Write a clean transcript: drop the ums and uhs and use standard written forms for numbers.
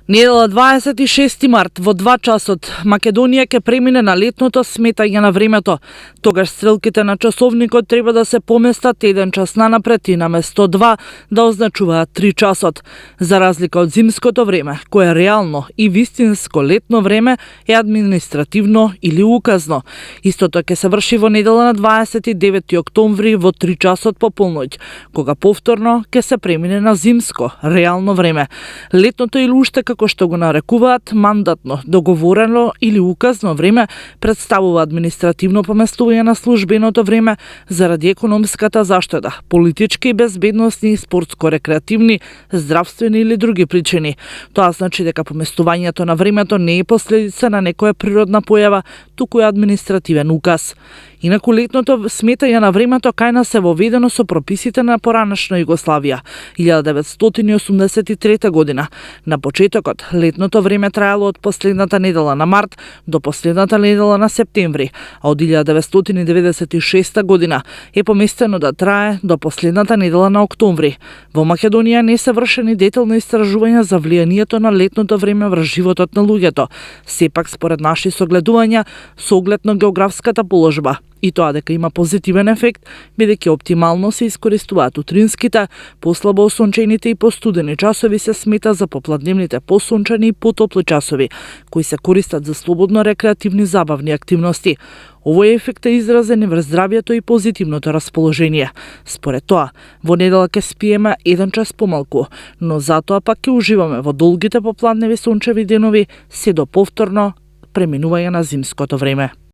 Недела 26 март во 2 часот Македонија ќе премине на летното сметање на времето. Тогаш стрелките на часовникот треба да се поместат 1 час нанапред и наместо 2 да означуваат 3 часот. За разлика од зимското време, кое реално и вистинско летно време е административно или указно. Истото ќе се врши во недела на 29 октомври во 3 часот по полноќ, кога повторно ќе се премине на зимско, реално време. Летното или уште како што го нарекуваат мандатно, договорено или указно време представува административно поместување на службеното време заради економската заштеда, политички, безбедносни, спортско-рекреативни, здравствени или други причини. Тоа значи дека поместувањето на времето не е последица на некоја природна појава, туку е административен указ. Инаку летното сметање на времето кај нас е воведено со прописите на поранешна Југославија, 1983 година. На почетокот, летното време траело од последната недела на март до последната недела на септември, а од 1996 година е поместено да трае до последната недела на октомври. Во Македонија не се вршени детални истражувања за влијанието на летното време врз животот на луѓето. Сепак, според наши согледувања, со оглед на географската положба, и тоа дека има позитивен ефект, бидејќи оптимално се искористуваат утринските, послабо осончените и постудени часови се смета за попладневните посончени и потопли часови, кои се користат за слободно рекреативни забавни активности. Овој ефект е изразен и врз здравјето и позитивното расположение. Според тоа, во недела ќе спиеме 1 час помалку, но затоа пак ќе уживаме во долгите попладневи сончеви денови, се до повторно преминување на зимското време.